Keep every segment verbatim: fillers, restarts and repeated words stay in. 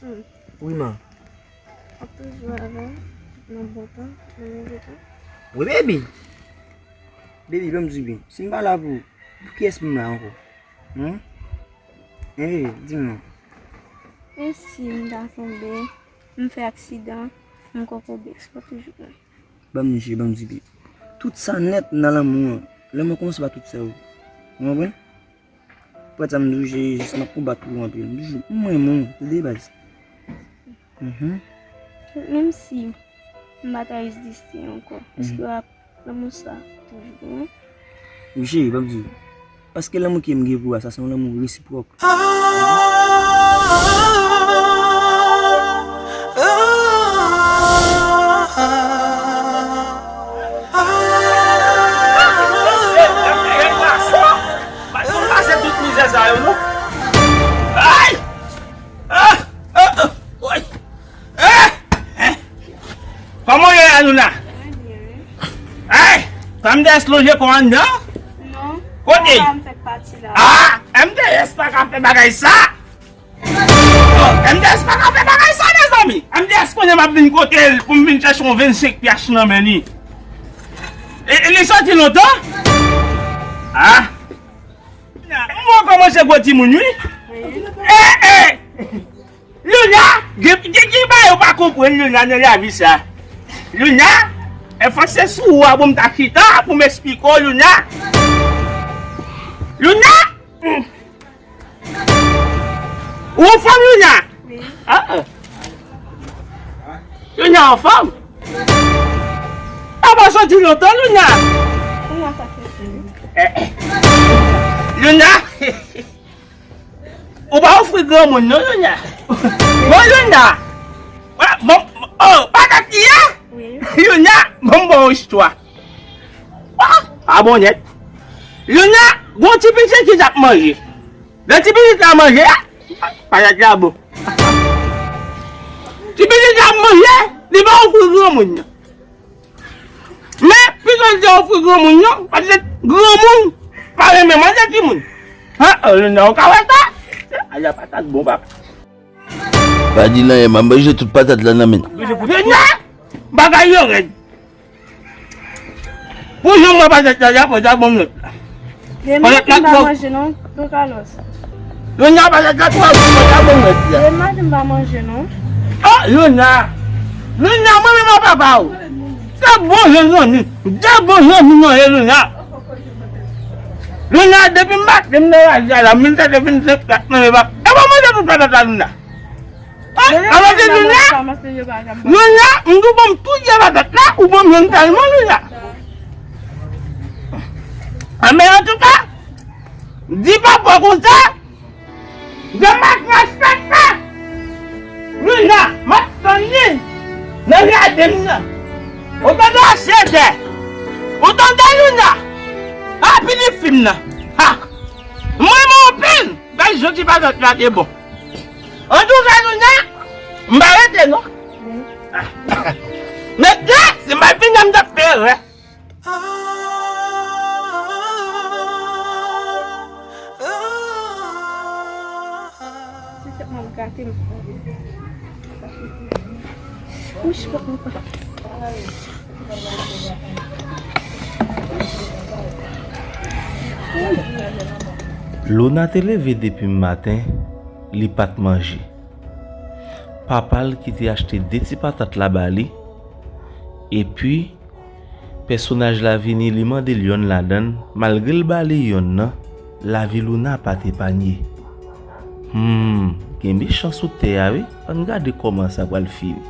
Wi, ma. W ap toujou avè m nan bon tan, nan move tan? Wi, baby. Baby, ban m di w byen. Si m pa la pou, pou kiyès m la ankò? Hen? Ee, di m non. E si m ta tonbe, m fè aksidan, m kokobe, èske w ap toujou renmen m? Ban m di, ban m di byen. Tout sa nèt nan lanmou an. Lanmou an kòmanse pa tout sa yo. Ou konprann? Pwèt sa m di w, se jis m ap konbat pou ou anpil. M toujou, m renmen w, tande baz. Mhm. Menm si m pa ta egziste ankò, èske w ap, lanmou sa toujou genyen? Wi, cheri, ban m di w. Paske lanmou ke m gen pou ou a, sa se yon lanmou resipwòk. Ay! Ah! Ah! Ah! Woy! Eh! Eh! Kòman w ye la, Luna? Mwen byen, wi. Ay! M D S lonje kò anndan? Non. Kote? Papa m fè pati la. Ah! M D S pa ka fè bagay sa! Oh, M D S pa ka fè bagay sa, mezanmi! M D S konnen m ap vin kote l pou m vin chèche yon vennsenk pyas nan men li. E, e li soti lontan? Ah! M wè w kòmanse gwo timoun, wi. Eh, eh! Luna, gen, gen, gen bagay ou pa konprann, Luna, nan lavi sa. Luna, e fòk se sou ou a pou m ta chita, pou m esplike w, Luna. Luna! Hmm. Ou anfòm, Luna? Wi. Ah, ah. Luna anfòm? Papa soti lontan, Luna. Luna, sa fè tou. Eh, eh. Luna. Ou pa ofri granmoun non, Luna. Bon, Luna. Bon, oh, patat li ye? Wi. Luna, bon, bon istwa. Ah, ah, bon nèt. Luna, gon ti pitit ki t ap manje. Lè ti pitit la manje, patat la bon. Ti pitit la manje, li pa ofri granmoun nan. Men, pito l te ofri granmoun nan, paske granmoun pa renmen manje timoun. Ha, oh, Luna, ou ka wè sa? Ala patat bon, papa. Pa di l anyen, m ap manje tout patat la nan men l. Luna, bagay yo rèd. Pou jan mwen patat la, y ap fè sa bon nèt la. Demen m pa manje non, Don Carlos. Luna, patat la twò bon, fè sa bon nèt la. Demen m pa manje non. Ah, Luna. Luna, mwen menm an papa w. Se bon jan zanmi. De bon zanmi nou ye, Luna. Luna, depi maten m nan raje a la, m vin tande vennsenk plat nan men papa. E pa manje tout patat la, Luna. Ah, Luna, alò se Luna, Luna, m di w ban m tout je patat la, ou ban m youn sèlman, Luna. Ah, men antouka, di papa konsa, Jean-Marc respèk sa. Luna, m ap tann li nan jaden m nan. Ou tande, Chèchè? Ou tande, Luna? Ah, pini fim nan. Ha! Mwen, mwen anpil. Bèl jodi patat la te bon. Antouka, Luna, m pa rete non. Mèt la, si m pa t vini, m t ap fè erè. Ti tèt mwen ap gate m. Wouch, pòt mwen pa. Luna te leve depi maten, li pa t manje. Papa l ki te achte de ti patat la ba li, epi pèsonaj la vini, li mande l yonn ladan l, malgre l ba li yonn nan, lavi Luna pa t epanye. Hmm, gen mechan sou tè a wi. Ann gade kòman sa pral fini.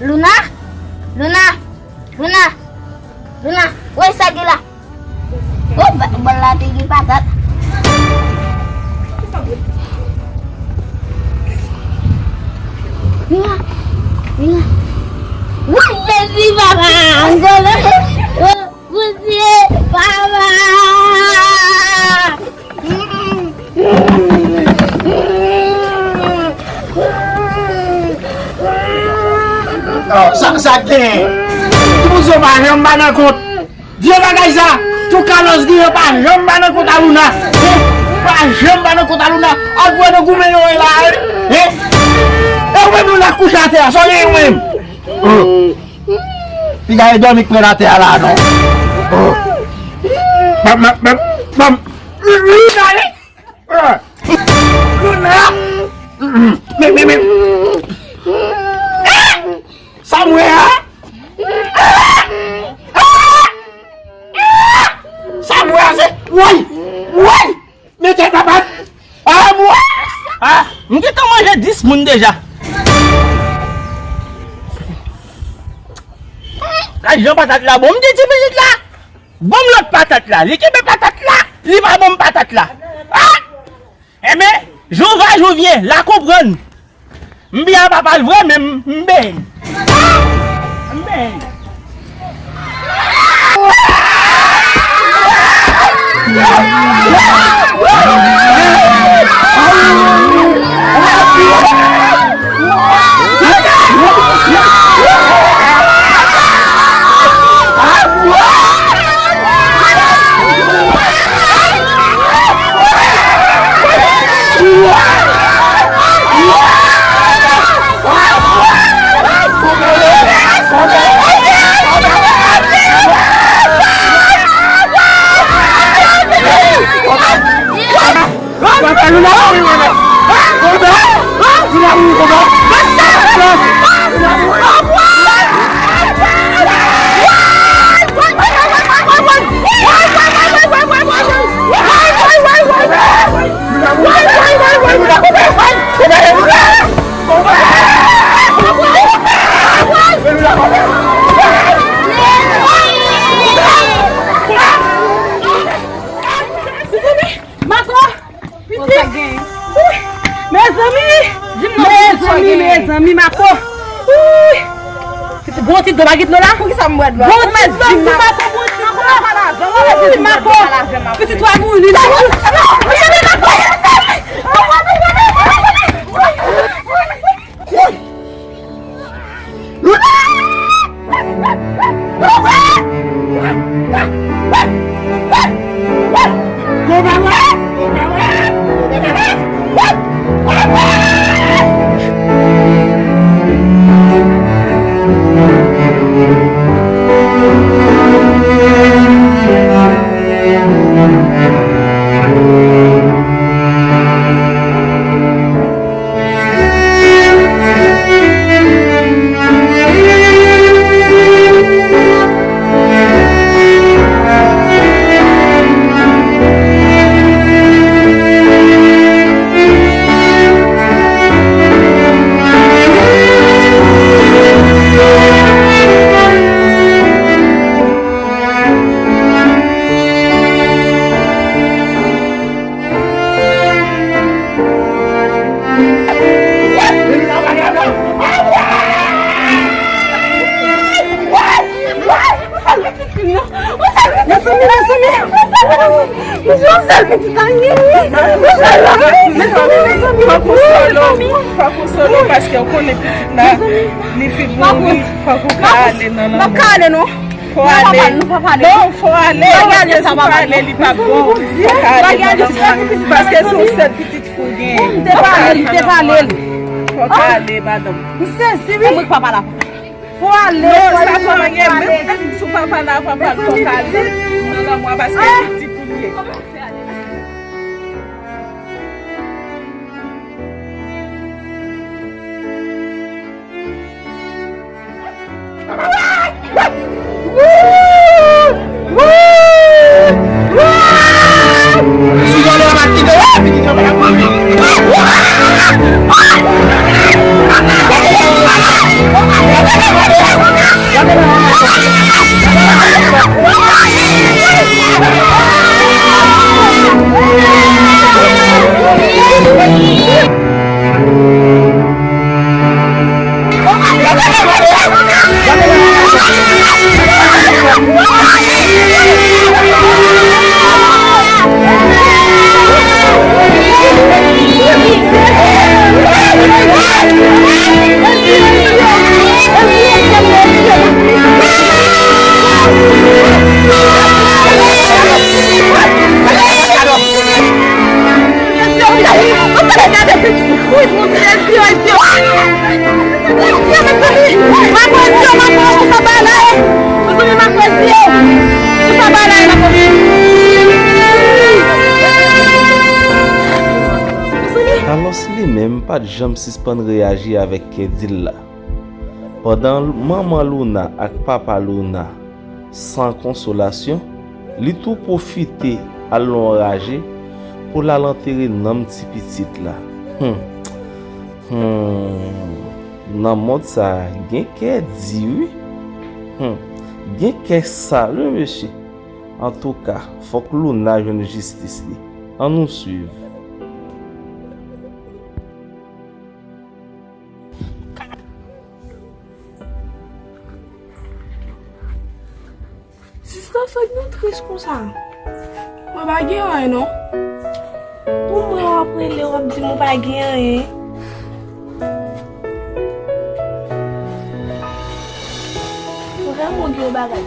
Luna, Luna, Luna, Luna, wè sa gen la. Oh, bò la te gen patat. Luna, Luna. Woy, Jezi, papa, angle. Oh, Bondye, papa, Timoun sa yo pa janm pa nan kont. Vye bagay sa, tou kalòs gen yo pa janm pa nan kont a Louna. Hein? Pa janm pa nan kont a Louna. Al pran nan goumen yo la. Hein? E ou menm Louna kouche atè a, sa w genyen ou menm? Oh. Piga e dòmi k pran atè a la non. Oh. Bam, bam, bam, bam. Louna, wi. Ah! Louna! Men, men, men. Ah! Sa m wè a? Ah! Ah! Ah! Sa m wè a se, woy! Woy! Men tèt papa! Ah, m wè! Ah! M gentan manje dis moun deja. Gad jan patat la bon, m te di pitit la. Ban m lòt patat la. Li kenbe patat la. Li pa ban m patat la. Ah! Enben, jou va, jou vyen. La konprann. M byen a papa l vre, men m, m benyen. Ah! M benyen. Mezanmi! Mako! Pitit! Wi! Mezanmi! Mezanmi, mezanmi, Mako! Wi! Pitit, bon ti dlo, pa gen dlo la? Poukisa m bwè dlo a? Bon ti dlo, Mako, bon ti dlo! Mezanmi, Mako! Pitit, w a mouri, non! Mezanmi, Mako! Kouy! Louna! Fòk ou solo, paske ou konnen pitit la, li fin mouri, fòk ou ka ale nan lanmò. Fò ale. Non, fò ale. Paske si w pa ale, li p ap bon. Fò w ka ale nan lanmò. Paske se yon sèl pitit fi w genyen. Fò w ka ale. Fò w ka ale, madanm. M sezi, wi. Mwen k papa la. Fò w ale. Non, sa pa anyen. Menm si w papa la, papa l fò w ka ale nan lanmò paske pitit ou l ye. pa t janm sispann reyaji avèk kè di l la. Pandan manman Luna ak papa Luna san konsolasyon, li tou pwofite al nan yon raje pou l al antere nanm ti pitit la. Hum. Hum. Nan mond sa a, gen kè di wi. Hum. Gen kè sal wi, mesye. Antouka, fòk Luna jwenn jistis li. Ann nou swiv. Sista, sa k nou tris konsa? Mwen pa gen anyen non. Pou mwen w ap rele, w ap di m ou pa gen anyen. Vrèman w gen yon bagay.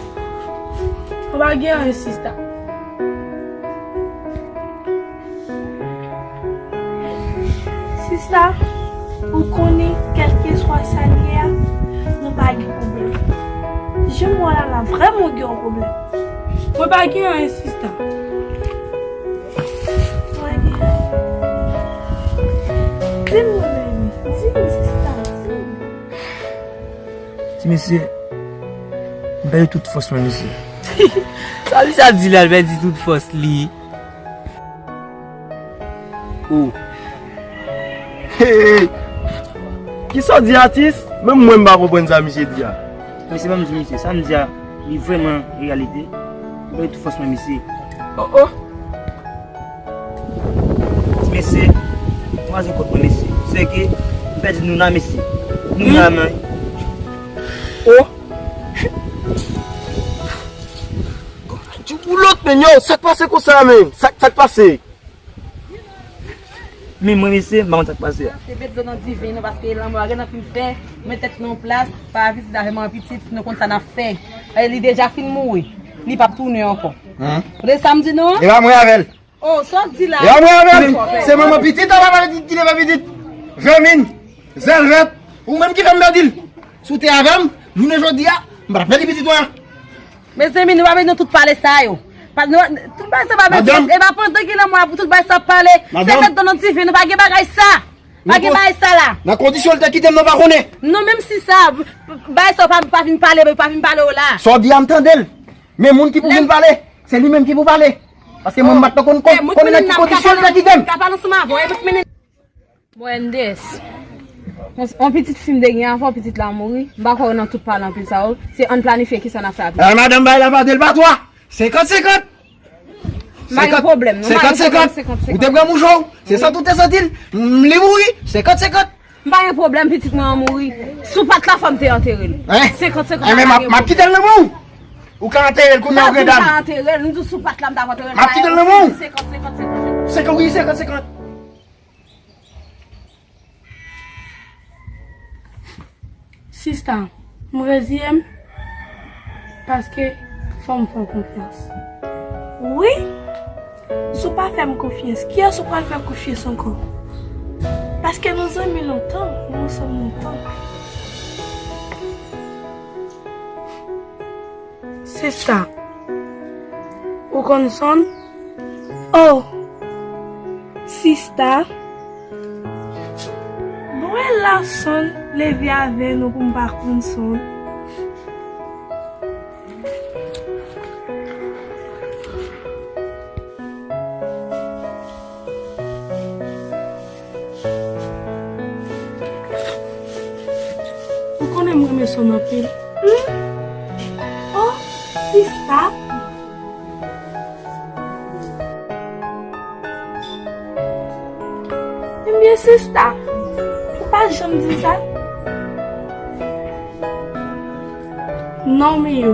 Mwen pa gen anyen, sista. Sista, ou konnen, kèlkeswa sa l ye a, nou pa gen pwoblèm. Jan m wè w la la, vrèman w gen yon pwoblèm. Mwen pa gen anyen, sista. Mwen pa gen anyen. Di m non, baby. Di m, sista, di m. Ti mesye, m pèdi tout fòs mwen, mesye. Sa misye ap di la, l pèdi tout fòs li. Oh. Hey, hey. Kisa w di, atis? Menm mwen, m pa konprann sa misye di a. Mesye, ban m di misye, sa m di a, li vrèman reyalite. M pèdi tout fòs mwen, mesye. Oh, oh. Ti mesye, kwaze kòt mwen, mesye. Se ke m pèdi Luna, mesye. Luna, men. Oh! Ti boulot, men, yo, sa k pase konsa, men? Sa, sa k pase? Men mwen, mesye, m pa konn sa k pase a. Se met dlo nan diven nou, paske lanmò a gentan fin fè, mwen tèt nan yon plas, pa pitit avè mwen pitit, nou konn sa n ap fè. E li deja fin mouri, li p ap tounen ankò. Tande sa m di nou an? E pa mwen avè l. Oh, sa w di la? E pa mwen avè l. Se manman pitit an, papa pitit ki te fè pitit. Vèmin, zèlvèt, ou menm ki fè m pèdi l. Si w te avè m, jounen jodi a, m pa t ap pèdi pitit mwen an. Mezanmi, nou pa bezwen tout pale sa yo. Pa, nou, tout bagay sa pa bezwen. Madanm. E pa pandan ki lanmò a pou tout bagay sa ap pale. Se met dlo nan diven, nou pa gen bagay sa. Pa gen bagay sa la. Nan kondisyon l te kite m nan pa konnen. Non, menm si sa, bagay sa pa, pa vin pale, pa vin pale w la. Sa w di a m tande l. Men moun ki pou vin pale, se li menm ki pou pale. Paske mwen m pa t konn, konn, konnen nan ki kondisyon l te kite m. Ka pale ansanm avè w, e mwen ki mennen. Bon, M D S. On, on pitit fi m te gen avan, pitit la mouri. M pa kwè nan tout pale anpil sa yo. Se ann planifye kisa n ap fè avè l. Eh, madanm, bay la pa de l pa twa. Senkant senkant. M pa gen pwoblèm, non, m pa gen pwoblèm, senkant senkant. Ou te pran mouchwa w, se sa tou te soti l. M, li mouri, senkant senkant. M pa gen pwoblèm, pitit mwen an mouri. Sou pat la, fò m te antere l. Senkant senkant. Enben, m ap, m ap kite l nan men w. Ou ka antere l kounye a, ou grandam. M pa di m ka antere l, m di w sou pat la, m t ap antere l. M ap kite l nan men w. Senkant senkant, senkant senkant. Senkant, wi, senkant senkant. Sista, m reziye m, paske fò m fè w konfyans. Wi, si w pa fè m konfyans, kiyès ou pral fè konfyans ankò? Paske nou zanmi lontan, nou ansanm lontan. Sista, ou konn Son? Oh, sista. Bon, e la Son leve avè nou pou m pa konn Son. Ou konnen m renmen Son anpil. Hmm? Oh, sista. Ebyen, sista, ou pa janm di sa? Non, Miyo.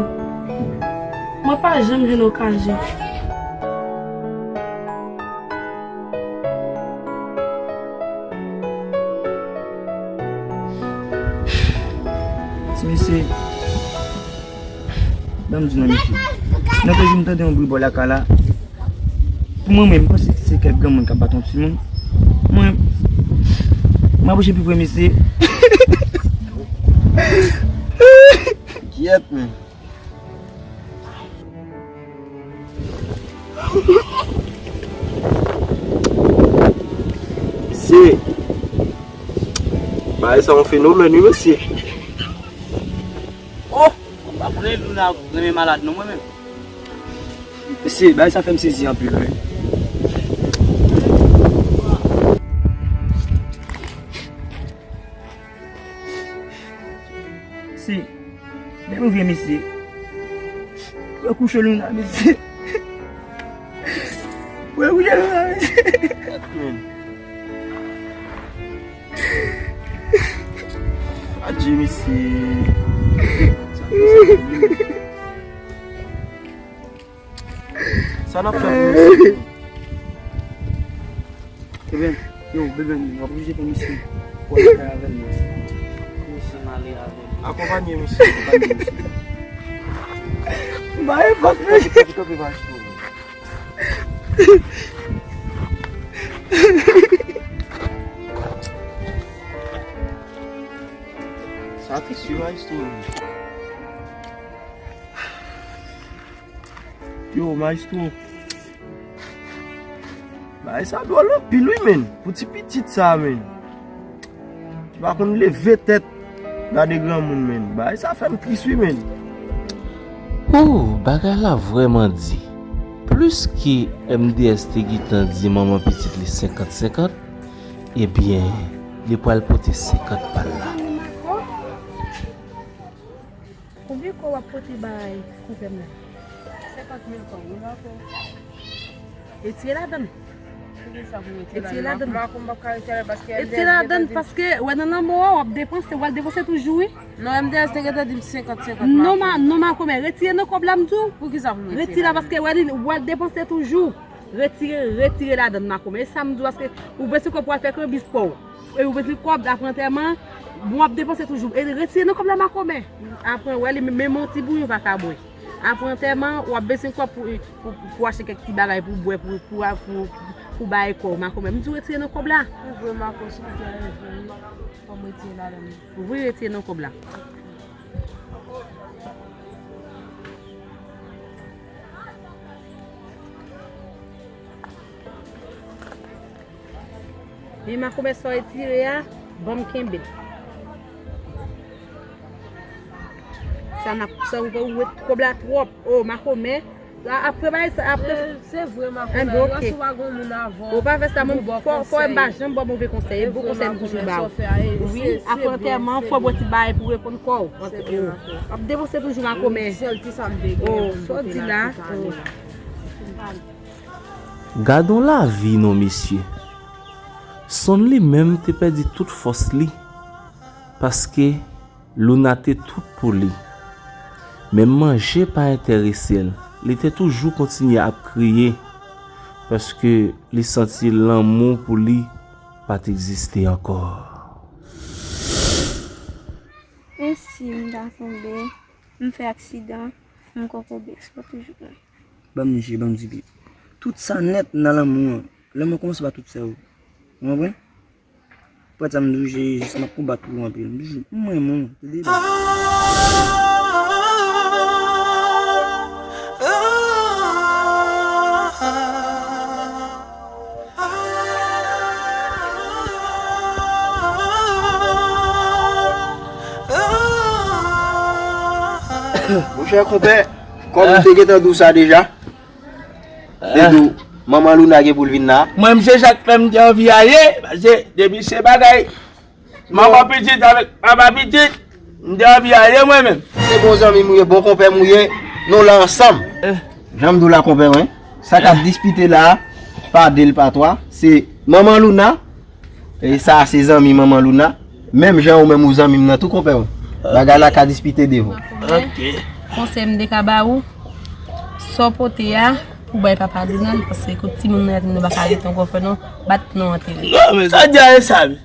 Mwen pa janm jwenn okazyon. Ti mesye, ban m di nou, mesye. Nan pèdi m tande yon bri bò lakay la. Pou mwen, mwen, m panse se kèk granmoun k ap bat yon timoun. Mwen, m apwoche pi pre, mesye. Kyèt, men. Se, Ay, sa yon fenomèn, wi, mesye. Oh! M pa konnen Luna renmen malad non, mwen menm. Mesye, bagay sa fè m sezi anpil, wi. Se, lè m vye, mesye. Wè kouche Luna, mesye. Wè kouche Luna, mesye. Adje, mesye. Sa n ap fè pou misye? Bebe, yo, bebe, w ap oblije pran misye pou al lakay avè l, non. Misye m ale avè l. Akonpanye misye. Akonpanye misye. Ba e fòs, mesye. Kanpe, kanpe, kanpe, kanpe. Sa tris wi, maestro. Yo, maestro. Bagay sa dwòl anpil wi, menn. Pou ti pitit sa, menn. Ki pa konn leve tèt gade granmoun, menn. Bagay sa fè m tris wi, menn. Oh, bagay la vrèman di. Plis ke M D S te gentan di manman pitit li senkant senkant, ebyen, li pral pote senkant pa l la. Konbyen kòb w ap pote bay konpè m nan? Senkant mil kòb, wi, dakò. Retire ladann. Poukisa pou retire ladann? Retire ladann. Makomè, m p ap ka retire ladann paske M D S gentan di m. Retire ladann paske, wè, nan lanmò a, w ap depanse, w al depanse toujou, wi. Non, M D S te gentan di m senkant senkant. Non, ma, non, makomè, retire nan kòb la, m di w. Poukisa pou m retire ladann? Retire la paske, wè, li, w al depanse toujou. Retire, retire ladann, makomè. E sa m di w, paske ou bezwen kòb pou w al fè kanbis pa w. E ou bezwen kòb apre antèman, bon, w ap depanse toujou. E retire nan kòb la, makomè. Apre, wè, li menm yon ti bouyon pa ka bwè. Apre antèman, w ap bezwen kòb pou, pou, pou achte kèk ti bagay pou bwè, pou, pou, pou, pou, pou bay kò w, makomè. M di w retire nan kòb la. Ou vre, makomè, si w te al jwenn mwen, fò m retire ladann. Ou vre, retire nan kòb la. Men makomè, sa w retire a, ban m kenbe l. Sa n ap, sa ou, ou wè kòb la twòp. O, makomè. A, apre bagay sa, apre. Se, se vre, makomè. Enben, oke. Lòs ou pa gon moun avè w. Ou pa fè sa, mwen, fò, fò m pa janm ba w move konsèy. E bon konsèy m toujou ba w. Wi, apre antèman, fò w bwè ti bagay pou reponn kò w. Se byen, makomè. W ap depanse toujou, makomè. Sèl ti sa m te gen pou m pote la tout ane. Gad on lavi non, mesye. Sonn li menm te pèdi tout fòs li, paske Luna te tout pou li. Menm manje pa enterese l, li te toujou kontinye ap kriye, paske li santi lanmou pou li pa t egziste ankò. E si m ta tonbe, m fè aksidan, m kokobe, se pa toujou bon. Ban m je, ban m di byen. Tout sa nèt nan lanmou an. Lanmou an kòmanse pa tout sè ou. Ou konprann? Pwèt sa m di w, je, jis m ap konbat pou ou anpil. M toujou, m renmen w, tande? Monchè konpè, kòm m te gentan di w sa deja, m te di w, manman Luna gen pou l vin la. Mwen, m se sa k fè m te anvi ale, paske depi se bagay manman pitit avèk papa pitit, m te anvi ale mwen menm. Se bon zanmi m ou ye, bon konpè m ou ye, nou la ansanm. Jan m di w la konpè mwen, sa k ap dispite la, pa de l pa twa, se manman Luna, e sa se zanmi manman Luna, menm jan ou menm ou zanmi m nan tou konpè mwen. Bagay la ka dispite devan. Ok. Konsèy m te ka ba ou, sa w pote a, pou bay papa Donald, paske kote timoun nan ye, nou pa ka rete ankò fè non, bat nou antere. Non, men sa di a e sa, men.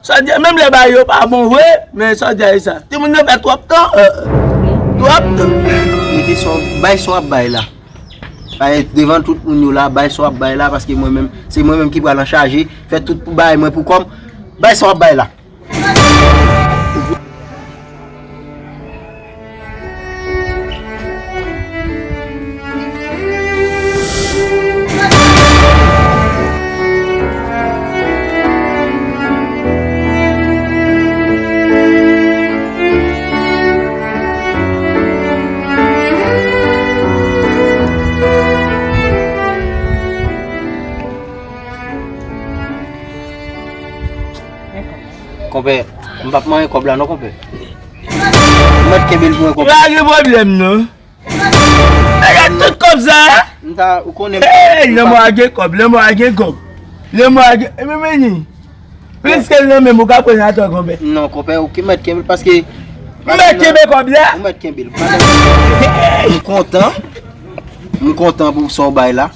Sa di a, menm lè bagay yo pa bon vre, men sa di a e sa. Timoun nan fè twòp tan, euh, twòp tan. Mete sa w, bay sa w ap bay la. Bay devan tout moun yo la, bay sa w ap bay la, paske mwen menm, se mwen menm ki pral an chaje, fè tout pou bay mwen pou kò m. Bay sa w ap bay la. Konpè, m p ap manyen kòb la non, konpè. M mèt kenbe l pou mwen, konpè. Pa gen pwoblèm non. Gade tout kòb sa. M ta, ou konnen m Lanmò a gen kòb, lanmò a gen kòb. Lanmò a gen, e men vini. Piske l nan menm ou ka pran atò, konpè. Non, konpè, ou ki mèt kenbe l, paske m mèt kenbe kòb la. Ou mèt kenbe l. M kontan. M kontan pou sa w bay la.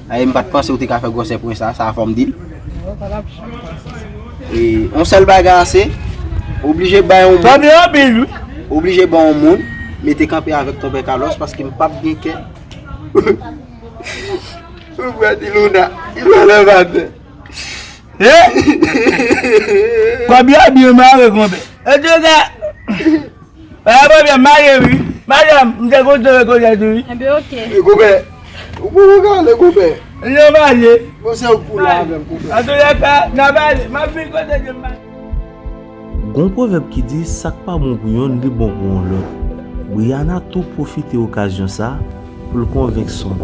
Ay, m pa t panse w te ka fè gwosè pwen sa, sa fò m di l. E, yon sèl bagay ase, oblije bay yon moun. Kòb yo anpil, wi. Oblije bay yon moun, mete kanpe avèk tonton Carlos, paske m p ap gen kè. Ou pral di Luna, li pral anba tè. Eh! Kòb yo byen mare, konpè. Antouka, pa gen pwoblèm, m ale wi. Madanm, m te kontan rekonèt ou wi. Enben, oke. E, konpè, ou poko ka ale, konpè. Non, m ale. Bon, se ou k pou la avè m, konpè. Antouka, n ap ale. M ap vin kote ke m pale. Gon pwovèb ki di, sa k pa bon pou yonn, li bon pou yon lòt. Brianna tou pwofite okazyon sa pou l konvenk Son.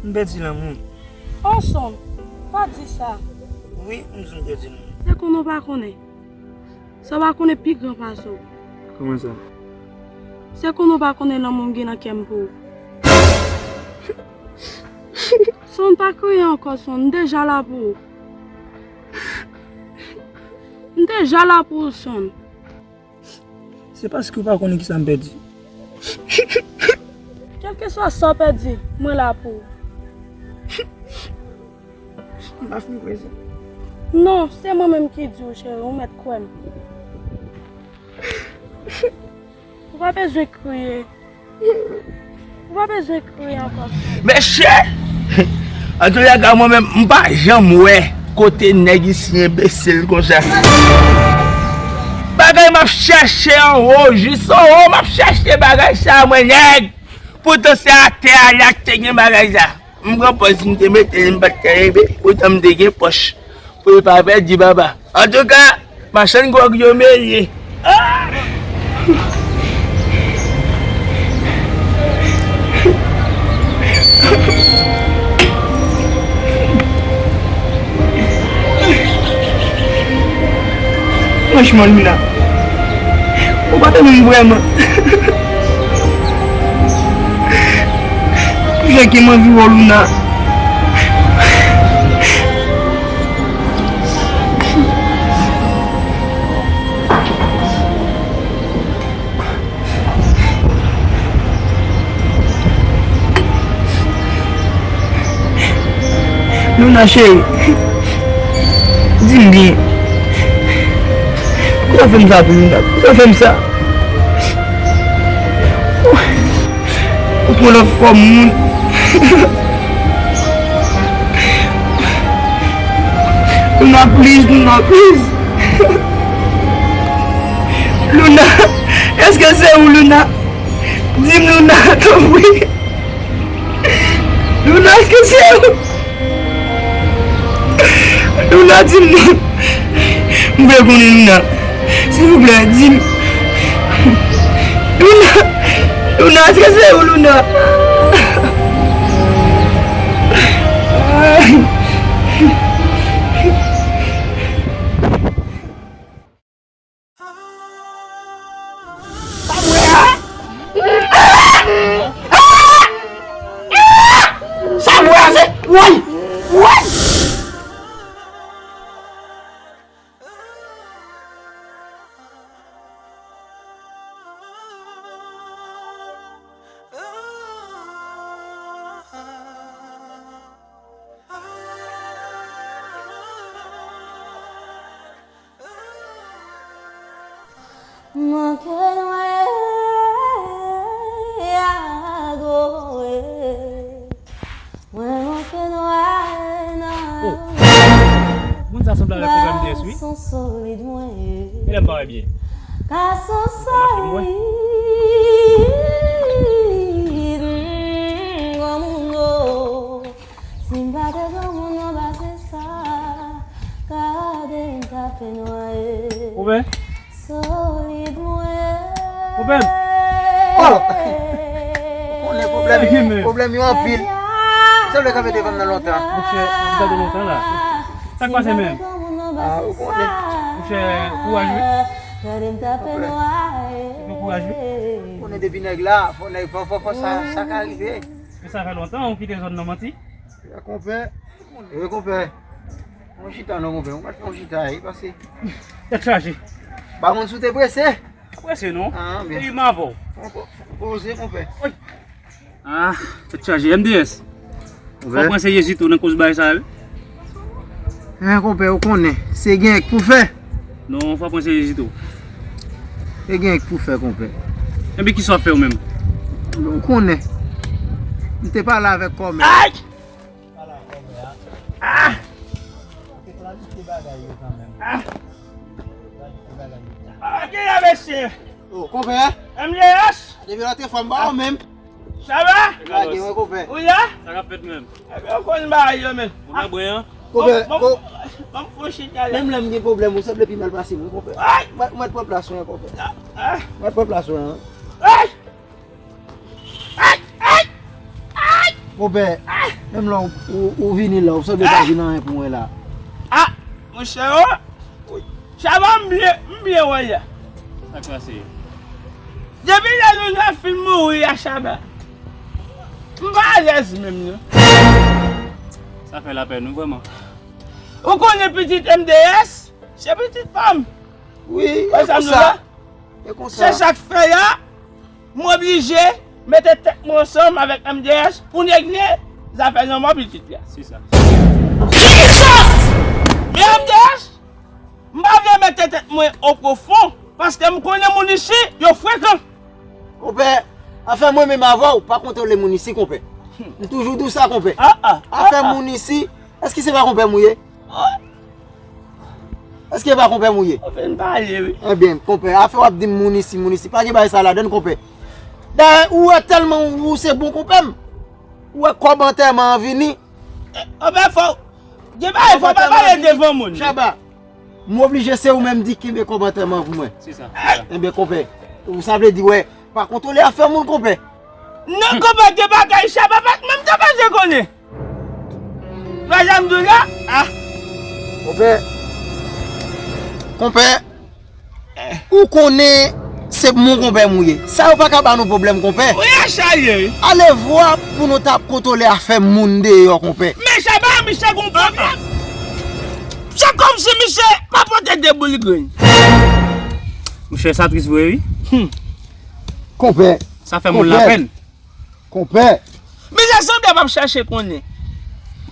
M pèdi lanmou. Oh Son, pa di sa. Wi, m di w m pèdi lanmou. Se konnen w pa konnen. Sa w pa konnen pi gran pase w. Kòman sa? Se konnen w pa konnen lanmou m gen nan kè m pou ou. Son, pa kriye ankò, Son, m deja la pou ou. M deja la pou ou, Son. Se paske w pa konnen kisa m pèdi. Kèlkeswa sa w pèdi, mwen la pou ou. M pa fin kwè sa. Non, se mwen menm ki di w, cheri, ou mèt kwè m. Ou pa bezwen kriye. Ou pa bezwen kriye ankò. Mesye! Antouka, mwen menm, m pa janm wè kote nèg isi enbesil konsa. Bagay m ap chèche anwo, jis anwo, m ap chèche bagay sa, mwen, nèg. Poutan se atè a la k te gen bagay sa. M pran pòz m te mete li, m pa t ka leve, poutan m te gen pòch. Pou li pa pèdi papa. Antouka, machann gwòg yo mele. Ah! Franchman, Luna, ou pa renmen m vrèman. Jan ke m anvi wè w, Luna. Luna cheri, di m byen. Poukisa w fè m sa tou, Luna? Poukisa w fè m sa? Ou pran lòt fòm moun. Luna, please, Luna, please. Luna, èske se ou, Luna? Di m, Luna, tanpri. Luna, èske se ou? Luna, di m non. M vle konnen, Luna. Silvouplè, di m. Luna, Luna, èske se ou, Luna? Sa m wè a? Sa m wè a se, woy! Woy! Mwen ke nwaye agoye. Mwen, mwen ke nwaye nan. Oh. Moun sa sanble avèk pwogram D S wi. Gason solid mwen ye. Genlè m pa wè byen. Gason solid, granmoun yo. Si m pa te granmoun nan pase sa, gade m t ap nwaye. Ouvè. Solid mwen. Ouvè. Oh! Ou konnen pwoblèm, pwoblèm yo anpil. Sa w vle kanpe devan m nan lontan? Monchè, m ap gade lontan la. Sa k pase menm? Ah, ou konnen. Monchè, kouraj wi. Ou kouraj wi. Ou konnen depi nèg la, fò nèg, fò, fò, fò, sa, sa ka rive. Men sa fè lontan ou kite zòn nan manti. Ya, konpè. Wi, konpè. Yon chita non, konpè. Ou mèt fè yon chita, e pase. Tèt chaje. Pa konn si w te prese. Prese non. Ah, byen. Epi m avè w. Fon po-, fon poze, konpè. Wi. Ah, tèt chaje. M D S. Fò pran serye tou nan koz bagay sa yo. Hein, konpè, ou konnen. Se gen k pou fè. Non, fò pran serye tou. Se gen k pou fè, konpè. Enben, kisa w ap fè ou menm? Ou konnen. M te pale avèk kòmè. Ay! Pale ak kòmè a. Ah! Ou te planifye bagay yo kanmenm. Ah! Planifye bagay yo. Ah, gen la, mesye. Oh, konpè. M D S. Depi lòt fwa, m ba ou menm. Sa va? Lage, mwen, konpè. Ou la? Sa k ap fèt menm? Ebyen, ou konn bagay yo, men. Ou nan bwen an? Konpè, bon, bon, bon, fò chita la. Menm lè m gen pwoblèm, ou sanble pi mal pase mwen, konpè. Ay! Mwen, mwen pran plas mwen, konpè. Ah, ah. Mwen pran plas mwen, an. Ay! Ay, ay, ay! Konpè, menm lè w, ou, ou vini la, ou sanble pa vin anyen pou mwen la. Ah, monchè, o! Chaba, m byen, m byen wè la. Sa k pase? Depi lè nou nan fin mouri a, Chaba, m pa alèz menm, non. Sa fè lapèn wi, vrèman. Ou konnen pitit M D S, se pitit pa m. Wi, e konsa. E konsa. Se sa k fè la, m oblije mete tèt mwen ansanm avèk M D S pou n regle zafè lanmò pitit la. Se sa. Men M D S, m pa vle mete tèt mwen o pwofon, paske m konnen moun isi, yo frekan. Konpè, afè mwen menm avè w, pa kontwole moun isi, konpè. M toujou di w sa, konpè. Ah, ah, ah, ah. Afè moun isi, èske se pa konpè m ou ye? Èske e pa konpè m ou ye? Ou fin pale, wi. Ebyen, konpè, afè w ap di m moun isi, moun isi, pa gen bagay sa ladann, konpè. Dayè, ou wè tèlman ou se bon konpè m. Ou wè kòb antèman an vini. Eh, anben, fò, gen bagay, fò pa pale devan moun. Chaba, m oblije se ou menm di kenbe kòb antèman an pou mwen. Se sa. Ebyen, konpè, ou sa vle di, wè, pa kontwole afè moun, konpè. Non, konpè, gen bagay, Chaba, pa, menm te pa te konnen. Madanm Doula, ah. Konpè. Konpè. Ou konnen se mon konpè m ou ye. Sa yo pa ka ba nou pwoblèm, konpè. Wi, a chaje, wi. Alevwa pou nou t ap kontwole afè moun deyò, konpè. Men Chaba, misye gon pwoblèm. Se kòmsi misye pa pote de boul grenn. Monchè, sa tris vre, wi. Hmm. Konpè. Sa fè moun lapèn. Konpè. Misye sanble p ap chèche konnen.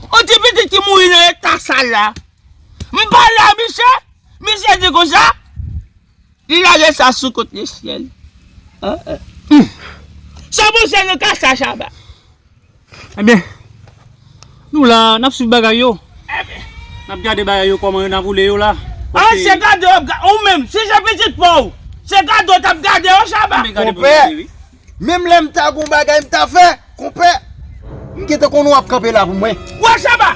On ti pitit ki mouri nan eta sa la. M pale a misye, misye di konsa, li lage sa sou kont lesyèl. Hein, hein. Hmm. Sa bon, se nan ka sa, Chaba. Ebyen, nou la, n ap swiv bagay yo. N ap gade bagay yo kòman yo n ap woule yo la. Ah, se gade w ap ga-, ou menm, si se pitit pa w, se gade w t ap gade yo, Chaba. Konpè, menm lè m ta gon bagay m ta fè, konpè, m gentan konnen w ap kanpe la pou mwen. Wè, Chaba,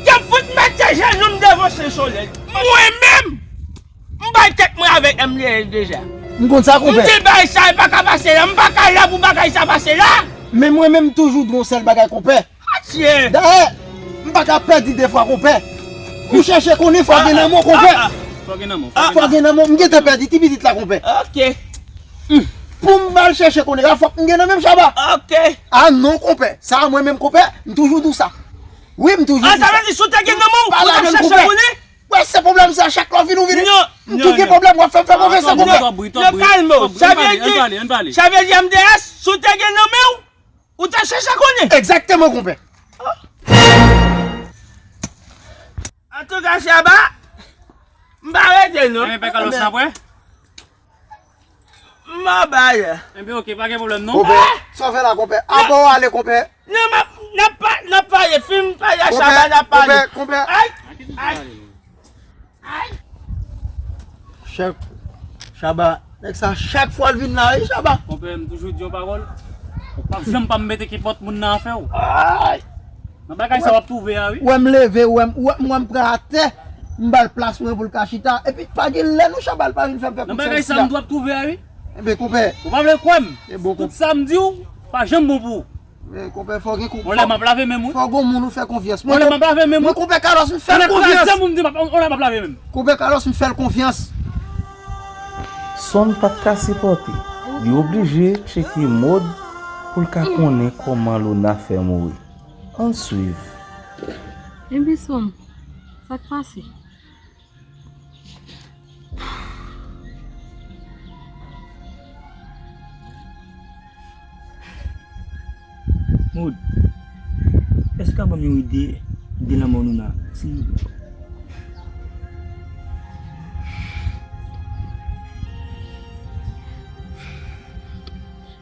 te fout mete jenou m devan Sen Solèy. Mwen menm, m bay tèt mwen avèk M D S deja. M konn sa, konpè. M di bagay sa pa ka pase la, m pa ka la pou bagay sa pase la. Men mwen menm, m toujou di yon sèl bagay, konpè. Atye! Dayè, m pa ka pèdi de fwa, konpè. Pou chèche konnen, fò gen nan men w, konpè. Ah, ah, ah. Fò gen nan men w, fò gen nan men w. Fò gen nan men w, m gentan pèdi ti pitit la, konpè. Ok. Hmm. Pou m al chèche konnen, la fòk m gen nan men m, Chaba. Ok. Ah non, konpè. Sa a mwen menm, konpè, m toujou di w sa. Wi, m toujou di w sa. Ah, sa vle di si w te gen nan men w, ou t ap chèche konnen? Wè, se pwoblèm sa, chak lè w vin, ou vini. Non, m tou gen pwoblèm, w ap fè m fè move sa, konpè. Non, kalme w. Sa vle di, sa vle di M D S, si w te gen nan men w, ou t ap chèche konnen. Egzakteman, konpè. Antouka, Chaba, m pa rete, non. Enben, pè Carlos, n ap wè. M anba la. Enben, ok, pa gen pwoblèm, non. Konpè, sa w fè la, konpè? Apa w ale, konpè? Non, m ap, n ap pa, n ap pale, fin pale a Chaba, n ap pale. Konpè, konpè. Ay, ay. Ay! Chèf, Chaba, nèg sa chak fwa l vin la, wi, Chaba. Konpè, m toujou di yon pawòl. Ou p ap janm pa m mete kenpòt moun nan afè w. Ay! Nan bagay sa w ap twouve a, wi. Ou wè m leve, ou wè m, ou wè m, ou wè m pran atè, m ba l plas mwen pou l ka chita. Epi pa gen lè non, Chaba, l pa vin fè m fè kout sèl sila. Nan bagay sa m tou ap twouve a, wi. Enben, konpè. Ou pa vle kwè m. Tout sa m di w, pa janm bon pou ou. Men, konpè, fò gen kou-, On lè m ap lave men m, wi. Fò gon moun ou fè konfyans. On lè m ap lave men m, wi. Mwen, konpè Carlos, m fè l konfyans. On lè m ap lave men m. Konpè Carlos, m fè l konfyans. Son pa t ka sipòte. Li oblije tcheke Maude pou l ka konnen kòman Luna fè mouri. Ann swiv. Ebyen, Son, sa k pase? Maude, èske w ka ban m yon ide de lanmò Luna, silvouplè?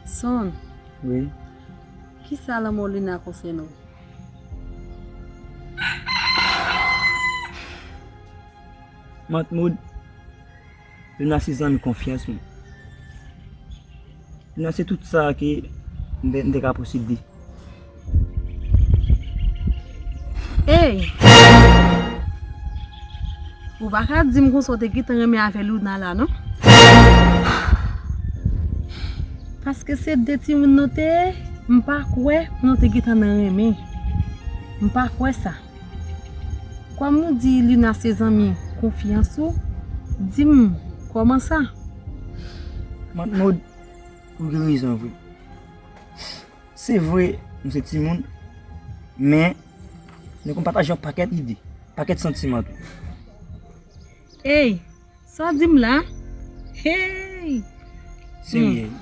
Son. Wi. Kisa lanmò Luna konsène w? Mant Maude, Luna se zanmi konfyans mwen. Luna se tout sa ke m te, m te ka posede. Ey! Ou pa ka di m konsa w te gentan renmen avè Luna la, non? Paske se de timoun nou te ye, m pa kwè pou nou te gentan nan renmen. M pa kwè sa. Kòm ou di Luna se zanmi konfyans ou, di m kòman sa? Mant Maude, ou gen rezon vre. Se vre, nou se timoun, men nou konn pataje yon pakèt ide, pakèt santiman tou. Ey, sa w di m la? Hey! Serye. Hmm.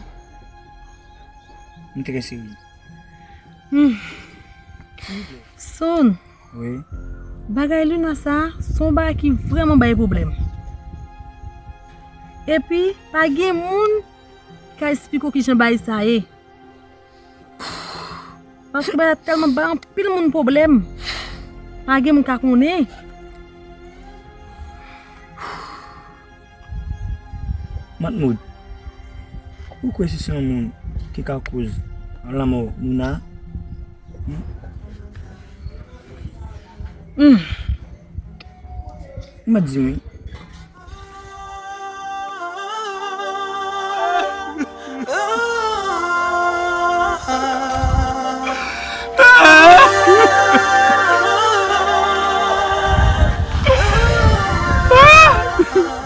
M trè serye. Hmm. Son. Wi. Bagay Luna sa, se yon bagay ki vrèman bay pwoblèm. Epi, pa gen moun ki ka esplike w kijan bagay sa ye. Paske bagay la tèlman bay anpil moun pwoblèm. Pa gen moun ka konnen. Mant Maude, ou kwè si se yon moun ki ka koz lanmò Luna? Hmm? Hmm. Ou mèt di m wi.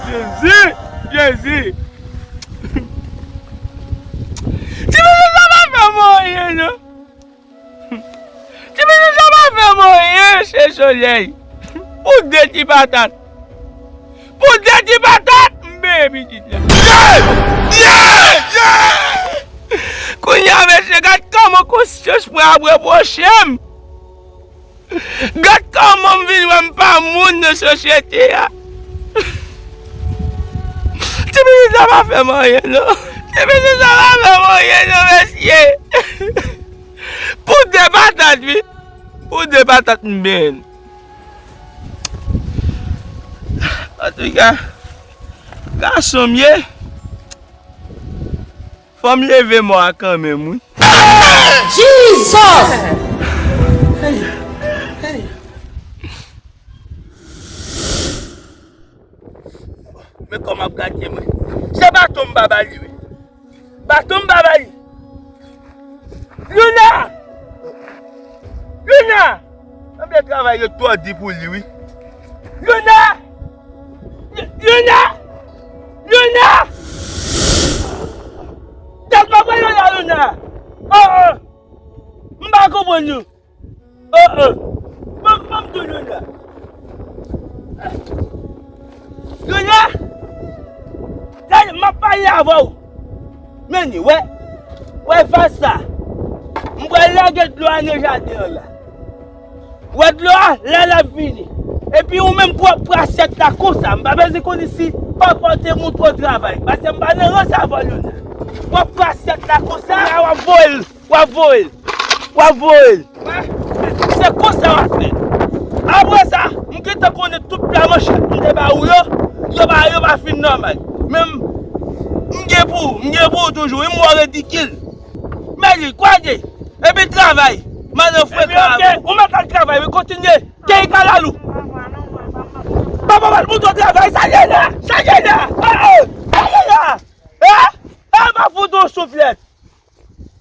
Jezi! Jezi! Ti mesye sa pa fè m anyen, non. Ti mesye sa pa fè m anyen, se solèy. Pou de ti patat. Pou de ti patat, m benyen pitit la. Yeah! Yeah! Yeah! Kounye a, mesye, gad kòman konsyans mwen ap repwoche m. Gad kòman m vin wè m pa moun nan sosyete a. Ti pitit sa pa fè m anyen, non. Ti pitit sa pa fè m anyen, non, mesye. Pou de patat, wi. Pou de patat, m benyen. Antouka, gason m ye. Fò m leve mò a kanmenm, wi. Jesus! Men kòman ap gate mwen. Se baton m ba li, wi. Baton m ba li. Luna! Luna! Sanble travay yo twò di pou li, wi. Luna! Luna! Luna! Tèt mwen pran Luna, Luna! Oh, oh! M pa konprann nou. Oh, oh! Ban m, ban m di w Luna. Luna! Gade, m ap pale avè w. Men ni, wè. Wè faz sa. M pral lage dlo a nan jaden an la. Wè dlo a, lè l ap vini. Epi ou menm pou w ap pran asyèt la konsa. M pa bezwen konnen si papa w te montre w travay. Paske m pa nan rans avè w, Luna. W ap pran asyèt la konsa. Lè w ap voye l. W ap voye l. W ap voye l. Se konsa w ap fè. Apre sa, m gentan konnen tout pla manchèt m te ba ou yo, yo pa, yo pa fin nòmal. Men m, m gen pou, m gen pou ou toujou, wi, m wè w ridikil. Mèdi, kwaze, epi travay. Madan Frenk la avè w. Ou mèt al travay, wi, kontinye. Kenbe kalalou. Papa, papa, montre w travay, sa ye la, sa ye la. Oh, oh, sa ye la. Eh, eh, m ap fout ou souflèt.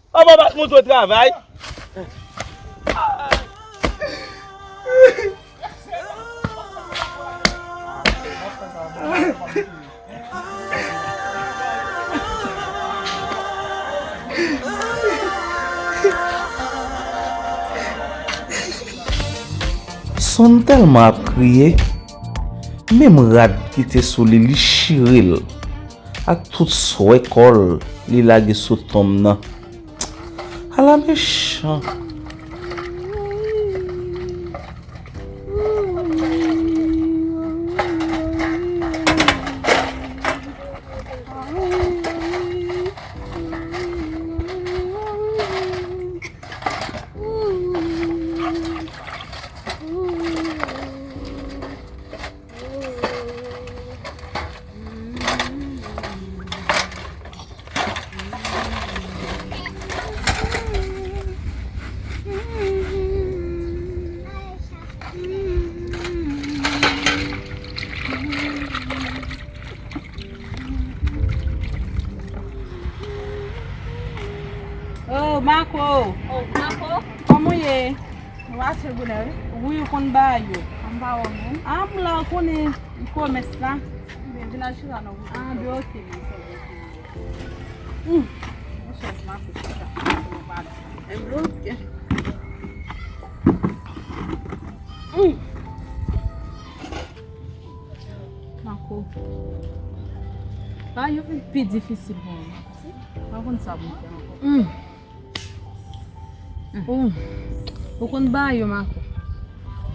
Papa pa t montre w travay. Sonn tèlman ap kriye, menm rad ki te sou li, li chire l ak tout swè kò l, li lage sou tonm nan. Ala mechan! Oh, Marco! Oh, Marco! Kòman w ye? Mwen mache bonè, wi. Wi, ou konn bagay yo. An ba wè moun. An m la, ou konnen komès la. Ebyen, vin al chita non. An, byen, oke, byen, se byen. Hum. Mwen chèz Marco chita. Mwen pa. Ebyen, oke. Hum. Marco. Bagay yo vin pi difisil pou mwen. Mwen pa konn sa pou m fè ankò. Hum. Ou, ou konn bagay yo, Marco.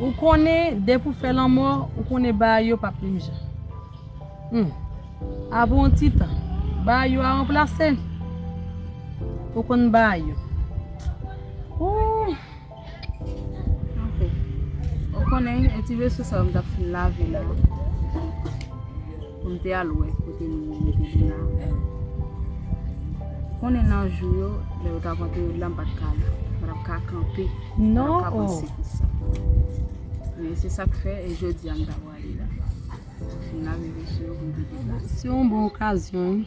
Ou konnen, depi w fè lanmò, ou konnen bagay yo p ap menm jan. Hum. Apre yon ti tan, bagay yo a ranplase. Ou konn bagay yo. Ou. Anfen. Ou konnen, e ti veso sa yo m t ap fin lave la. Pou m te al wè kote moun yo mete Lina. Konnen nan jou yo, lè yo t ap antere l la, m pa t ka la. M pa t ap ka kanpe. M pa t ap ka panse pou sa. Men se sa k fè, e jodi a m ta prale la. Fin lave veso yo pou m te deplase. Se yon bon okazyon, wi.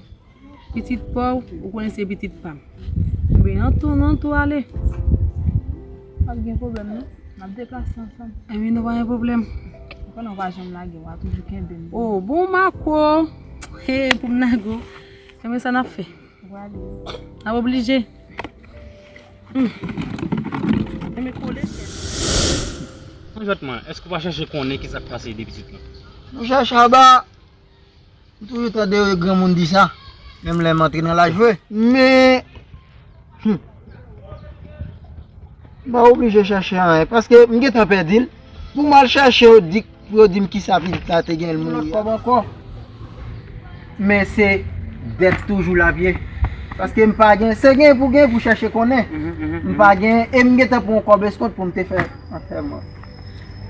Pitit pa w, ou konnen se pitit pa m. Ebyen, an tou, an tou ale. Pa gen pwoblèm, non. N ap deplase ansanm. Ebyen, nou pa gen pwoblèm. Ou konnen w pa janm lage, w a toujou kenbe m. Oh, bon, Marco. Hey, pou m lage w. Ebyen, sa n ap fè? Ou prale. N ap oblije. Hmm. Ebyen, kole, chèf. Mwen jòt mwen, èske w pa chèche konnen ki sa k pase de pitit lan? Nou chèche aba. M toujou tande granmoun di sa, menm lè m antre nan laj vre. Men, hmm, m pa oblije chèche anyen, paske m gentan pèdi l. Pou m al chèche, yo di, pou yo di m kisa pitit la te gen, l mouri a. Lòt kòb ankò. Men se dèt toujou l ap ye. Paske m pa gen, se gen pou gen pou chèche konnen. M pa gen, e m gentan pran yon kòb eskont pou m te fè antèman.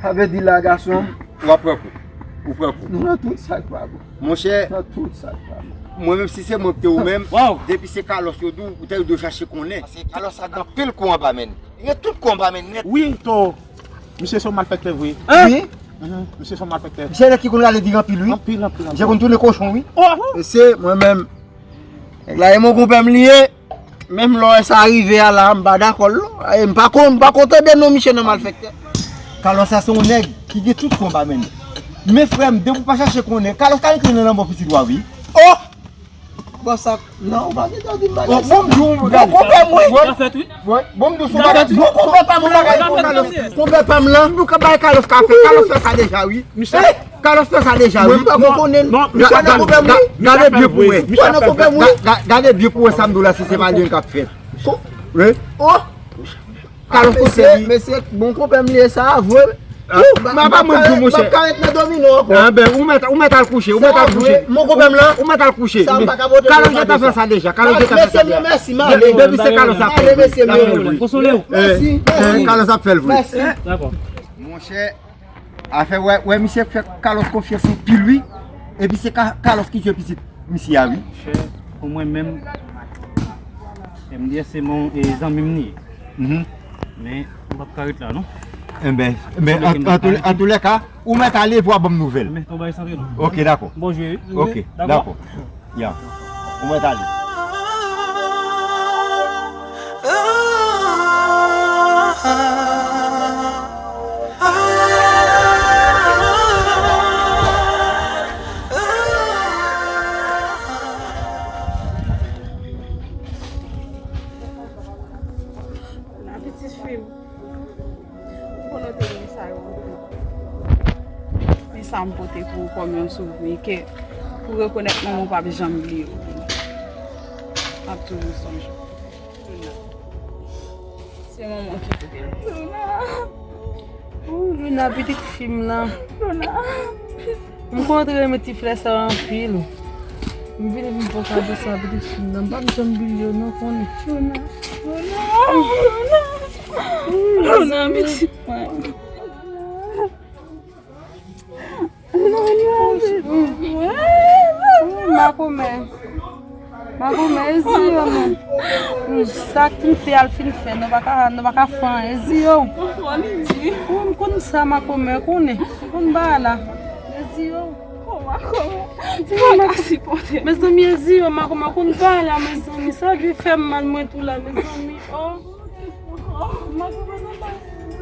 Sa vle di la, gason. W ap pran kou. Ou pran kou. Nou nan tout sa k pa bon. Monchè, nan tout sa k pa bon. Mwen menm si se mwen ki te ou menm, depi se Carlos yo di w, ou te dwe chache konnen. Paske Carlos sa gen anpil kou anba men l. Li gen tout kou anba men l nèt. Wi, to. Misye se yon malfektè vre. Wi. Mhm, misye se yon malfektè. Misye nèg ki konn rale diri anpil, wi. Anpil, anpil, anpil. Misye konn tounen kochon, wi. Oh! Mesye, mwen menm, nèg la e mon konpè m li ye. Menm lè w wè sa rive a la, m pa dakò l non. E m pa konn, m pa konn tande non misye nan malfektè. Carlos sa se yon nèg ki gen tout konba menm. Men frè m, depi w pa chache konnen, Carlos ka rete nan lanmò pitit wa wi. Oh! Bon sa, non, ou pa gen dwa di m bagay sa. Bon, m di w, bon, konpè m wi. Sa fèt wi. Wi, bon, m di w, son bagay, bon, konpè pa m lan, Carlos, konpè pa m lan, m di w ka bay Carlos ka fè, Carlos fè sa deja wi. Misye Carlos fè sa deja wi. Mwen pa konn konnen. Non, misye ap fè l vre. Gade byen pou wè. Misye ap fè l vre. Gade byen pou wè sa m di w la si se pa li menm k ap fè l. Wi. Oh! Carlos kote li? Mesye, bon konpè m li ye sa vre. Mwen pa mwen di w monchè. M ap ka ret nan domino ankò. Ah ben, ou mèt, ou mèt al kouche, ou mèt al kouche. Mon konpè m lan. Ou mèt al kouche. Sa m pa ka pote. Carlos gentan fè sa deja. Carlos gentan fè sa deja. Mèsi, mèsi, m ale. Depi se Carlos ap fè l vre. Mèsi, mèsi. Carlos ap fè l vre. Mèsi. Dakò. Monchè, afè wè, wè misye fè Carlos konfyans anpil wi. Epi se Ka-, Carlos ki tye pitit misye a wi. Monchè, pou mwen menm, M D S se mon, e, zanmi m li ye. Mhm. Men, m p ap ka ret la non. Enben, enben, an, an tou, an tou lè ka, ou mèt ale epi w a ban m nouvèl. Men, ton bagay santre non. Ok, dakò. Bon jwe wi. Ok, dakò. Ya. Ou mèt ale. Wi. Konnen w te renmen sa yo anpil. Men sa m pote pou ou kòm yon souvni ke pou rekonèt manman w p ap janm bliye w. M ap toujou sonje w. Luna. Se manman w ki pote l. Luna. Ou Luna, pitit fi m nan. Luna. M konn renmen ti flè sa yo anpil. M vini pou m fè kado sa pitit fi m nan. M p ap janm bliye w non, konnen. Luna. Luna. Luna, pitit mwen. Luna, pitit mwen. Makomè. Makomè, e zi yo non. Hmm, sa k fin fè al fin fè, nou pa ka, nou pa ka fè anyen, e zi yo. Ou, m konn sa, makomè, konnen. M konn bagay la. E zi yo. Oh, makomè. Mezanmi, e zi yo, makomè, konn bagay la, mezanmi. Sa dwe fè m mal, mwen tou la, mezanmi. Oh. Makomè, nou pa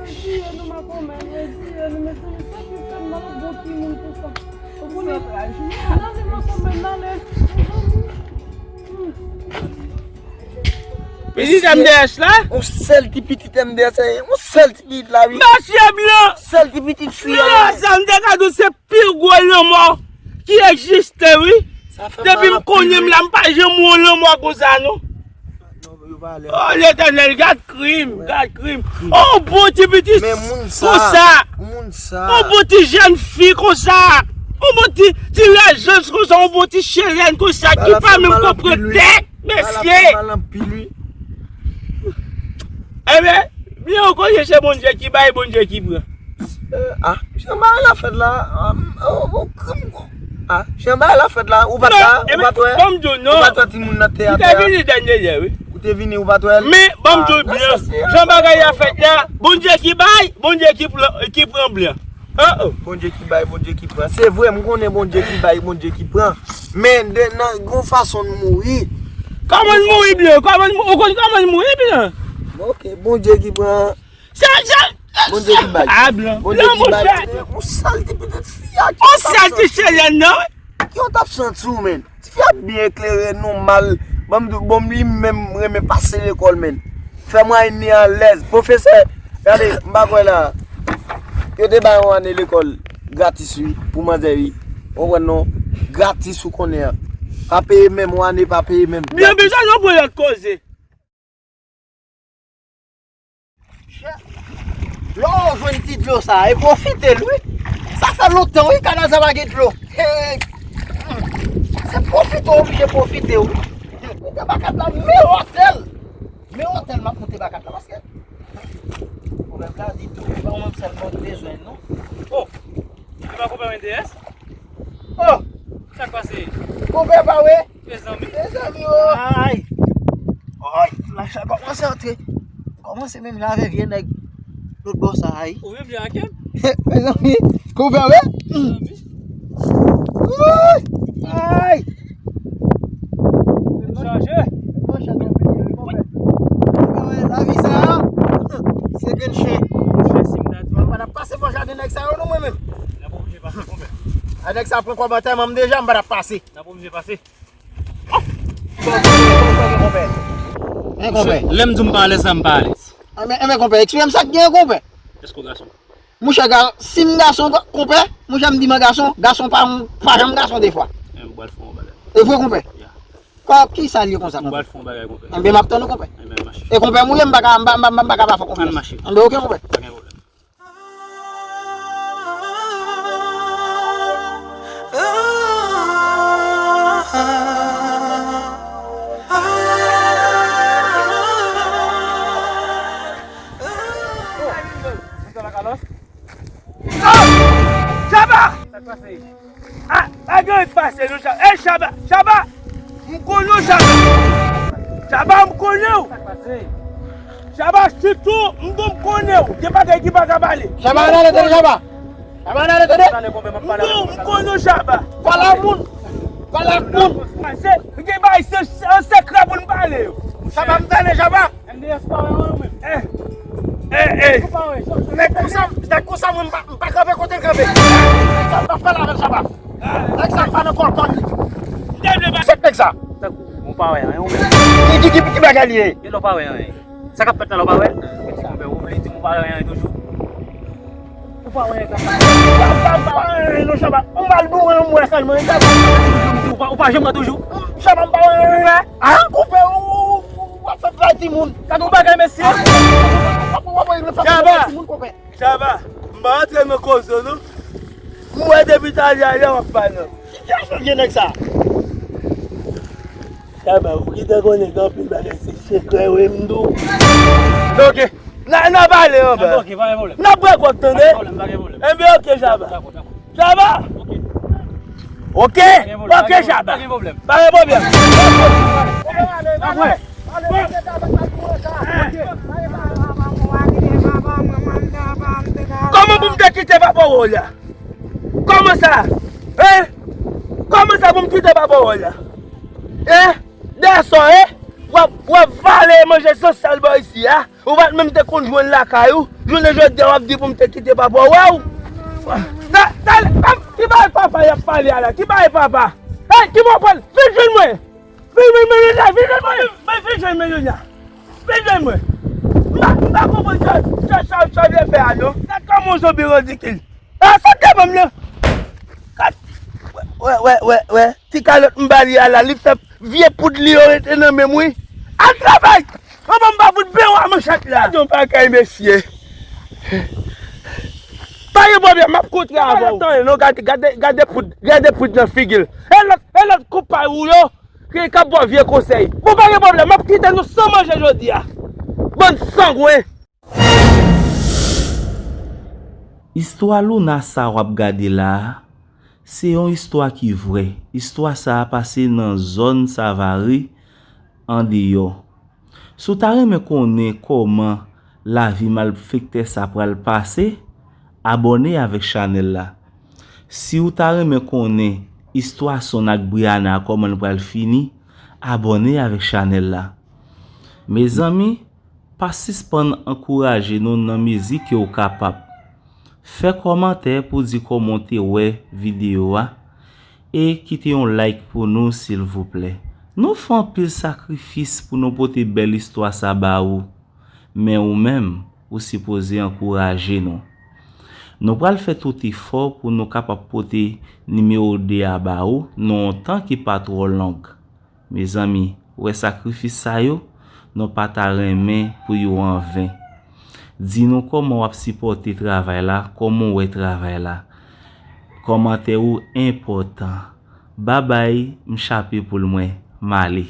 reziye nou, makomè, reziye nou, mezanmi, sa ki fè m nan yon bon timoun konsa. Ou konnen, n ale, makomè, n ale. Pitit M D S la? Yon sèl ti pitit M D S, yon sèl ti pitit la, wi. Mesye blan! Sèl ti pitit fi a. Blan, sa m te ka di w se pi gwo lanmò ki egziste, wi. Depi m konnen m la, m pa janm wè yon lanmò konsa, non. Oh, Letènèl, gad krim, gad krim. Oh, bon ti pitit konsa. Yon bon ti jèn fi konsa. Yon bon ti, ti lajans konsa, yon bon ti chelèn konsa, ki pa menm konprann tèt, mesye. Ebyen, byen, ou konnen se Bondye ki bay, Bondye ki pran. Ah, jan bagay la fèt la, ah, oh, oh, krim, ah, jan bagay la fèt la, ou pa t la, ou pa t wè, ou pa t wè timoun nan te atè a. Ou te vini dènye yè, wi. Ou te vini, ou pa t wè l. Men, ban m di w byen, jan bagay la fèt la, Bondye ki bay, Bondye ki pran, ki pran blan. Oh, oh. Bondye ki bay, Bondye ki pran. Se vre, m konnen Bondye ki bay, Bondye ki pran. Men, de, nan, gon fason n mouri. Kòman n mouri blan? Kòman n mou-, ou konn kòman n mouri blan? Ok, Bondye ki pran. Sa, sa. Bondye ki bay. Ah, blan. Bondye ki bay. Yon sèl ti pitit fi a ki yon sèl ti chelèn nan, wi. Ki w t ap santi w, menn? Ti fi a byen eklere, nòmal. Ban m di w, bon, li menm renmen pase lekòl, menn. Fè mwayenn li alèz. Pwofesè, gade, m pa kwè la. Yo te bay yon ane lekòl gratis, wi, pou manzè, wi. Ou konprann non? Gratis, ou konnen an. Pa peye menm, yon ane pa peye menm. Byen, byen, sa nou pran lòt koze. Lè w jwenn ti dlo sa a, e pwofite l, wi. Sa fè lontan, wi, kanal sa pa gen dlo. Hey! Se pwofite w oblije pwofite, wi. Moute bakat la, men otèl. Men otèl m ap moute bakat la, paske pwoblèm la di tou, se pa ou menm sèlman ki bezwen l, non. Oh! Se pa konpè M D S? Oh! Sa k pase? Konpè pa wè? Mezanmi. Mezanmi, oh! Ay! Oy! Lach la kòmanse antre. Kòmanse menm jan avè vye nèg lòt bò sa a, wi. Ou menm jan ak yo? Mezanmi, konpè wè? Mezanmi. Woy! Ay! Chaje. Konpè wè, lavi sa a, se grenn chen. Chen si m ta di w. M pa t ap pase bò jaden nèg sa yo non, mwen menm. N ap oblije pase, konpè. A, nèg sa pran kòb antèman m deja, m pa t ap pase. N ap oblije pase. Bon, bon, bon, bon, konpè. Hein, konpè. Lè m di w m pa alèz la, m pa alèz. Enben, enben, konpè, eksplike m sa k gen, konpè. Èske w gason? Monchè, ga-, si m gason, konpè, monchè, m di mwen gason, gason pa, pa janm gason defwa. Enben, m pral fè yon bagay. E vre, konpè? Ya. Kò, kisa l ye konsa, konpè? M pral fè yon bagay, konpè. Enben, m ap tann ou, konpè. Enben, mache. E konpè m ou ye, m pa ka, m pa, m pa, m pa, m pa ka pa fè konfyans. Ann mache. Enben, oke, konpè. Pa gen pwoblèm. Chaba! Sa k pase? Ah, pa gen anyen k pase non, Chaba. Ey, Chaba! Chaba! M konnen w, Chaba! Chaba, m konnen w! Sa k pase? Chaba, sitou, m tou m konnen w. Gen bagay ki pa ka pale. Chaba, ann ale, tande, Chaba! Chaba, ann ale, tande! Ann ale, konpè, m ap pale avè w. M konnen w, Chaba. Pale ak moun! Pale ak moun! Se, gen bagay se, se an sekrè pou n pale yo. Chaba, m tande, Chaba! M D S pa wè anyen menm. Eh. Eh, eh. Ou pa wè, Chaba. Nèg konsa, nèg konsa, mwen, m pa, m pa kanpe kote l kanpe. Nèg sa, m pa pale avè l, Chaba. Nèg sa pa nan kòlkòl li. Sèt nèg sa. Tankou, ou pa wè anyen, ou menm. Ki, ki, ki, ki bagay li ye? Gen lè w pa wè anyen. Sa k ap fèt la, w pa wè l? Konpè, ou Li di m ou pa wè anyen toujou. Ou pa wè anyen, Shabba. Ou pa, ou pa wè anyen non, Shabba. Ou mal boure, m wè sèlman, Shabba. Ou pa, ou pa janm wè toujou. Shabba, m pa wè anyen la. An? Koupe, ou, ou, ou ap fè travay timoun. Gade yon bagay, mesye. Shabba. Shabba, m pa antre nan koze w non. M wè depi talè a w ap pale. Ki, ki afè vye nèg sa? Shabba, ou gentan konnen gen anpil bagay se sekrè wi m di w. Ok. N a, n a pale anba. Ok, pa gen pwoblèm. N ap bwè gwòg tande. Pa gen pwoblèm, pa gen pwoblèm. Enben ok, Shabba. Dakò, dakò. Shabba. Ok. Ok. Pa gen pwoblèm, ok, Shabba. Pa gen pwoblèm. Pa gen pwoblèm. N ap wè. Kòman pou m te kite papa w la? Kòman sa? Hein? Kòman sa pou m kite papa w la? Hein? Dèyè sa, hein? W ap, w ap vale manje sosyal bò isi a. Ou pa t menm te konn jwenn lakay ou. Jounen jodi a w ap di pou m te kite papa w. Wè w. Ta, ta, ta, ki bagay papa y ap pale a la? Ki bagay papa? Hey, ki papa? Vin jwenn mwen. Vin, vin, vin, vin, vin, vin jwenn mwen, Melonya. Vin jwenn mwen. M pa, m pa konprann sa, sa, sa, sa w vle fè a non. Gad kòman w zonbi ridikil. A, sa te ban m nan. Gad. Wè, wè, wè, wè, wè. Ti kalòt m ba li a la, li fè vye poud li yo rete nan men m wi. Al travay! Anvan m pa fout ben w a manchèt la. Gad yon bagay, mesye. Pa gen pwoblèm, m ap kontre avè w. Tann non, gade, gade, gade poud, gade poud nan figi l. E lòt, e lòt konpay ou yo, ki, k ap ba w vye konsèy. Bon, pa gen pwoblèm, m ap kite nou san manje jodi a. Bann sangwen. Istwa Louna sa w ap gade la a, se yon istwa ki vrè. Istwa sa a pase nan zòn Savary, andeyò. Si w ta renmen konnen kòman lavi malfektè sa pral pase, abòne avèk chanèl la. Si w ta renmen konnen istwa Son ak Briana kòman l pral fini, abòne avèk chanèl la. Mezanmi, pa sispann ankouraje nou nan mezi ke w kapab. Fè kòmantè pou di kòman w te wè videyo a e kite yon like pou nou silvouplè. Nou fè anpil sakrifis pou nou pote bèl istwa sa ba ou, men ou menm, ou sipoze ankouraje nou. Nou pral fè tout efò pou nou kapab pote nimewo de a ba ou nan yon tan ki pa twò long. Mezanmi, ou wè sakrifis sa yo, nou pa ta renmen pou yo anven. Di nou kòman w ap sipòte travay la, kòman w wè travay la. Kòmantè ou enpòtan. Babay, m chape poul mwen, m ale.